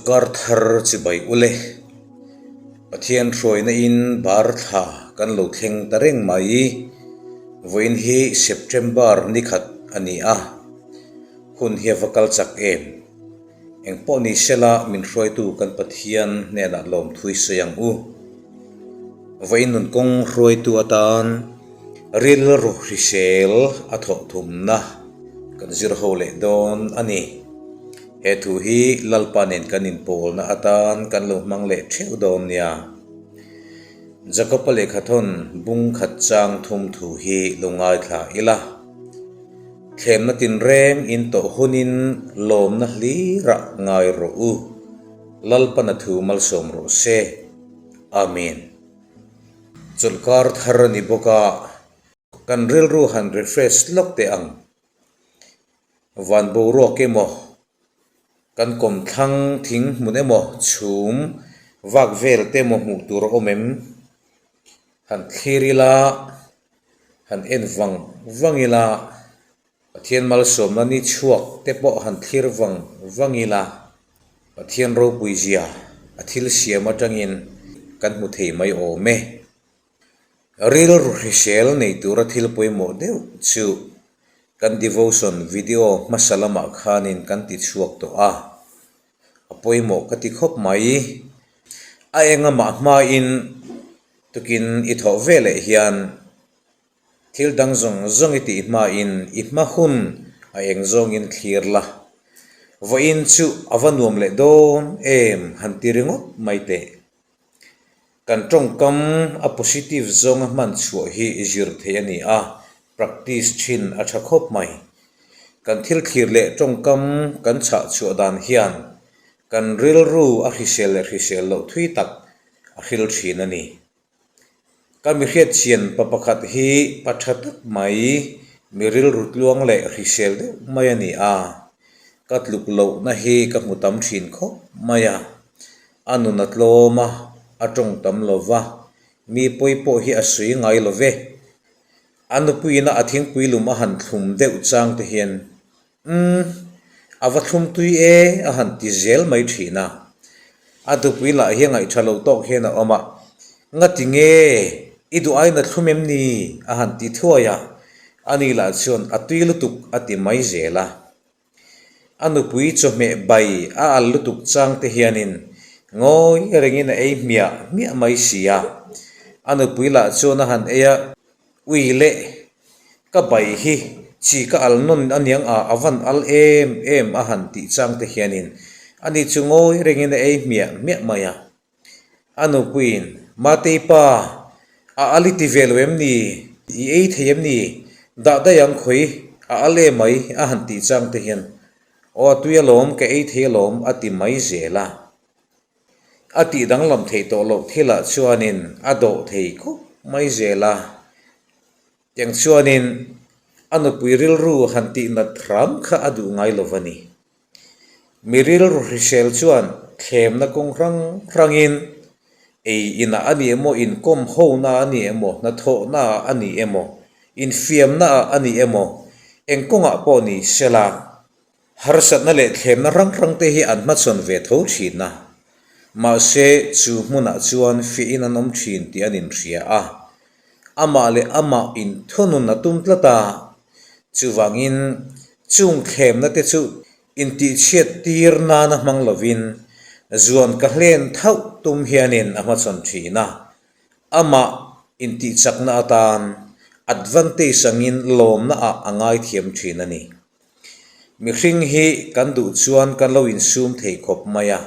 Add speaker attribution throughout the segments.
Speaker 1: Chawlhkar thar chibai ule. Pathian hruaina in bar thla kan lo thleng ta reng mai. Vawiin hi September ni khat a ni a, hun hi a va kal chak em? Engpawh ni sela min hruaitu kan Pathian hnenah lawmthui sawi ang u. Vawiin nun kawng hruaitu atan rilru hrisel a thawh thumna kan zir ho leh dawn a ni. He thu hi Lalpa nen kan inpawlna atan kan lo hmang leh theuh dawn nia. Jakob-a lehkhathawn bung khat chang thum thu hi lo ngaithla ila. Thlemna tinreng in tawh hunin lawmna hlirah ngai rawh u. Lalpana thu malsawm rawh se. Amen. Chawlhkar thar a ni bawk a, kan rilru han refresh lawk teh ang. Van boruak emaw, kan kawmthlang thing hmun emaw chhum vak vel te emaw hmuh tur a awm em? Han thlir ila, han en vang vang ila, Pathian malsawmna ni chhuak te pawh han thlir vang vang ila, Pathian ropui zia a thil siam atangin kan hmu thei mai awm e. Rilru hrisel nei tura thil pawimawh deuh chu kan devotion video hmasa lamah khanin kan ti chhuak tawh a, a pawimawh ka ti khawp mai. A engamah hmain tukin i thawh veleh hian Thil dang zawng zawng i tih hmain i hma hun a eng zawngin thlir la. Vawiin chu a va nuam leh dawn em han ti ringawt mai teh. Kan tawngkam a positive zawnga hman chhuah hi zir theih a ni a, practice thin a tha khawp mai. Kan thil thlir leh tawngkam kan chhah chhuah dan hian kan rilru a hrisel leh hrisel loh thui tak a hril thin a ni. Ka mi hriatchhian pa pakhat hi pa tha tak mai, mi rilru tluang leh hrisel deuh mai a ni a. Ka tluk lohna hi ka hmu tam thin khawp mai a. A nun a tlawm a, a tawng tam lo va, mi pawi pawh hi a sawi ngai lo ve. A nupuiina a thingpui lum a han thlum deuh chang te hian Umm, a va thlum tui e, a han ti zel mai thin a. A dupui lah hi a ngaihṭha lo tawk hian a awm a, Ngati nge, i duh aiin a thlum em ni? a han ti thuai a, ani lah chuan a tui lutuk a ti mai zel a. A nupui chawhmeh bai a al lutuk chang te hianin ngawi rengin a ei hmiah hmiah mai si a. A nupui lah chuan a han ei a, Ui leh, ka bai hi chi ka al nawn aniang a, a van al em em a han tih chang te hianin ani chu ngawi rengin a ei hmiah hmiah mai a. A nupuiin, Matei pa, a al i ti ve lo em ni? I ei thei em ni? Dah daih ang khawi, a al em mai a han tih chang te hian, Aw a tui alawm, ka ei thei alawm a ti mai zel a. A tih danglam theih tawh loh thilah chuanin a dawh thei khawp mai zel a, tiang chuanin a nupui rilru han tih nat hram kha a duh ngai lo va ni. Mi rilru hrisel chuan thlemna kawng hrang hrangin ei inah a ni emaw, inkawm hona a ni emaw, hnathawhna ah a ni emaw, infiamna ah a ni emaw, eng kawngah pawh ni sela, Harsatna leh thlemna hrang hrang te hi an hmachhawn ve tho thin a, mahse chu hmunah chuan fiahin an awm thin tih an inhria a, amah leh amah inthunun a tum tlat a, chuvangin chung thlemna te chu intihchhiat tir nana hmang lovin zuan ka hlen thauh tum hianin a hmachhawn thin a, amah intihchakna atan advantage angin lawmna ah a ngaithiam thin a ni. Mihring hi kan duh chuan kan lo insum thei khawp mai a,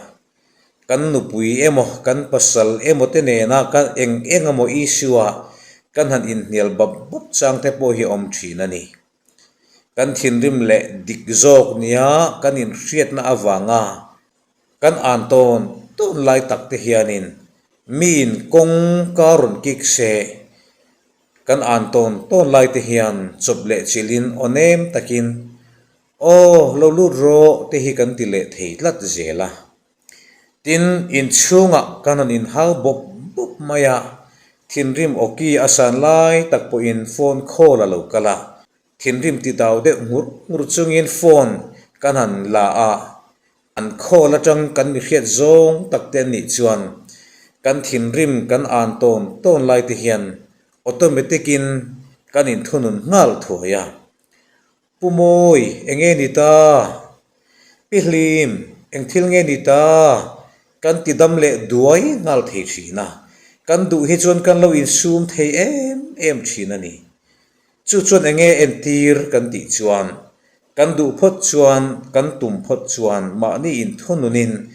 Speaker 1: kan nupui emaw kan pasal emaw te nena kan eng eng emaw issue ah kan han inhnial bap bap chang te pawh hi a awm thin a ni. Kan thinrim leh dik zawk nia kan inhriatna avanga kan an tawn tawn lai tak te hianin miin kawng ka rawn kik se Kan an tawn tawn lai te hian chawp leh chilhin aw nem takin, Aw, lo lut rawh te hi kan ti leh thei tlat zel a. Tin, inchhungah kan han inhau bawp bawp mai a, thinrim awki a san lai tak pawhin phone call a lo kal a, thinrim ti dau deuh ngur ngur chungin phone kan han la a. An khawl atang kan mi hriat zawng tak te an nih chuan kan thinrim kan an tawn tawn lai te hian automatic in kan inthunun nghal thuai a. Pu Mawi, eng nge ni ta? Pi Hlim, eng thil nge ni ta? Kan ti dam leh duai nghal thei thin a, kan duh hi chuan kan lo insum thei em em thin a ni. Chu chuan eng nge entir kan tih chuan, kan duh phawt chuan, kan tum phawt chuan mahni inthununin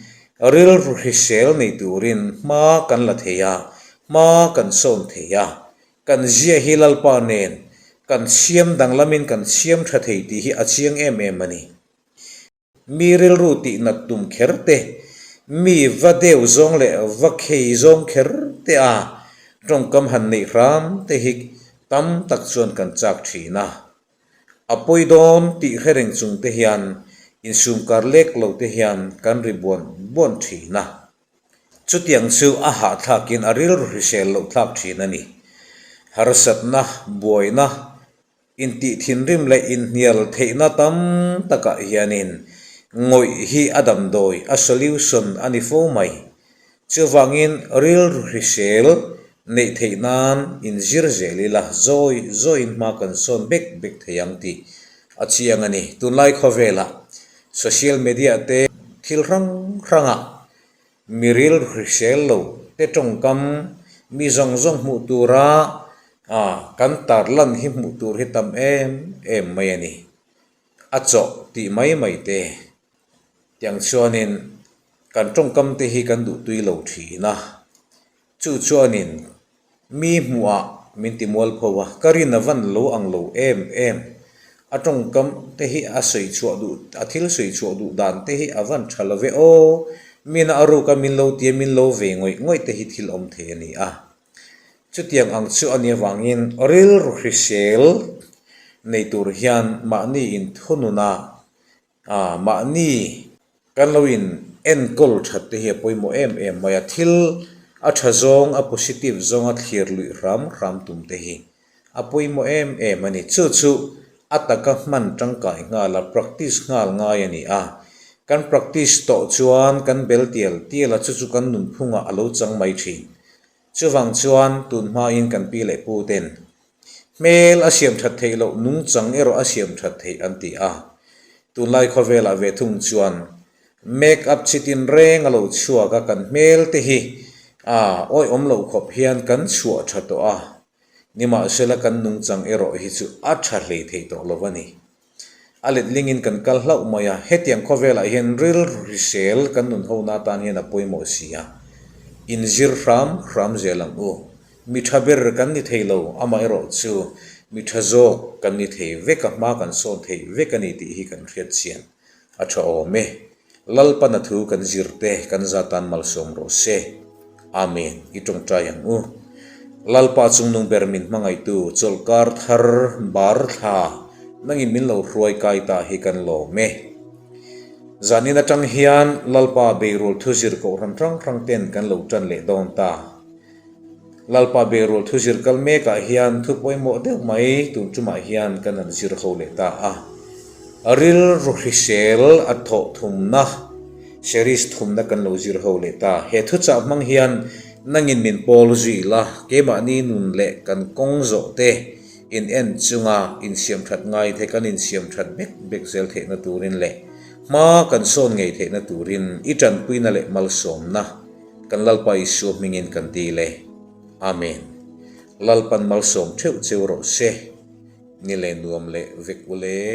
Speaker 1: rilru hrisel nei turin hma kan la thei a, hma kan sawn thei a. Kan zia hi Lalpa nen kan siam danglamin kan siam tha thei tih hi a chiang em em a ni. Mi rilru tih nat tum kher te, mi va deuh zawng leh va khei zawng kher te a tawngkam han neih hram te hi tam tak chuan kan chak thin a. A pawi dawn tih hre reng chung te hian insumkar lek lo te hian kan ri buan buan thin a. Chutiang chu a hahthlakin a rilru hrisel loh thlak thin a ni. Harsatna, buaina, Intih thinrim leh inhnial theihna tam takah hianin ngawih hi a damdawi, a solution, a ni fo mai. Chuvangin rilru hrisel neih theih nan inzir zel ila zawi zawiin hma kan sawn bek bek thei ang tih a chiang a ni. Tunlai khawvelah social media te thil hrang hrangah Mi rilru hrisel lo te tawngkam mi zawng zawng hmuh tura kan tarlan hi hmuh tur hi tam em em mai a ni. A chawh tih mai mai te tiang chuanin kan tawngkam te hi kan duhtui lo thin a, chu chuanin Mi hmuhah min ti mual pho a, ka rin a van lo ang lo em em. A tawngkam te hi a sawi chhuah duh, a thil sawi chhuah duh dan te hi a van tha lo ve aw. Mina a ruk a min lo tia min lo ve ngawih ngawih te hi thil awm thei a ni a. Chutiang ang chu a nih avangin rilru hrisel nei tur hian mahni inthununa A, mahni kan lo in enkawl that te hi a pawimawh em em mai a, thil a tha zawng, a positive zawng a thlir luih hram hram tum te hi a pawimawh em em a ni. Chu chu a taka hman tangkai nghal a, practice nghal ngai a ni a, kan practice tawh chuan kan bel tial tial a, chu chu kan nunphungah a lo chang mai thin. Chuvang chuan tun hmain kan pi leh pu ten Hmel a siam that theih loh nungchang erawh a siam that theih an ti a. Tunlai khawvelah ve thung chuan make up chi tin reng a lo chhuak a, kan hmel te hi a awihawm loh khawp hian kan chhuah tha tawh a, nimahsela kan nungchang erawh hi chu a tha hlei thei tawh lo a ni. A letlingin kan kal hlauh mai a, hetiang khawvelah hian rilru hrisel kan nun hona atan hian a pawimawh si a, inzir hram hram zel ang u. Mi tha ber kan ni thei lo, amaherawh chu mi tha zawk kan ni thei vek a, hma kan sawn thei vek a ni tih hi kan hriat chian a tha awm e. Lalpana thu kan zir te kan za tan malsawm rawh se. Amen. I tawngtai ang u. Lalpa chungnung ber min hmangaihtu chawlhkar thar bar thla nangin min lo hruai kai ta hi kan lawm e. Zanin atang hian Lalpa beirual thu zir kohhran hrang hrang ten kan lo tan leh dawn ta. Lalpa beirual thu zir kal mekah hian thu pawimawh deuh mai tun tumah hian kan han zir ho leh ta a. Rilru hrisel a thawh thumna, series thumna kan lo zir ho leh ta. He thuchah hmang hian nangin min pawl zui la, keimahni nun leh kan kawng zawh te in en chunga insiam that ngai the kan insiam that bek bek zel theihna turin leh hma kan sawn ngei theihna turin i tanpuina leh malsawmna Kan Lalpa Isua hmingin kan dil e. Amen. Lalpan malsawm theuh cheu rawh se. Ni leh nuam leh vek ule.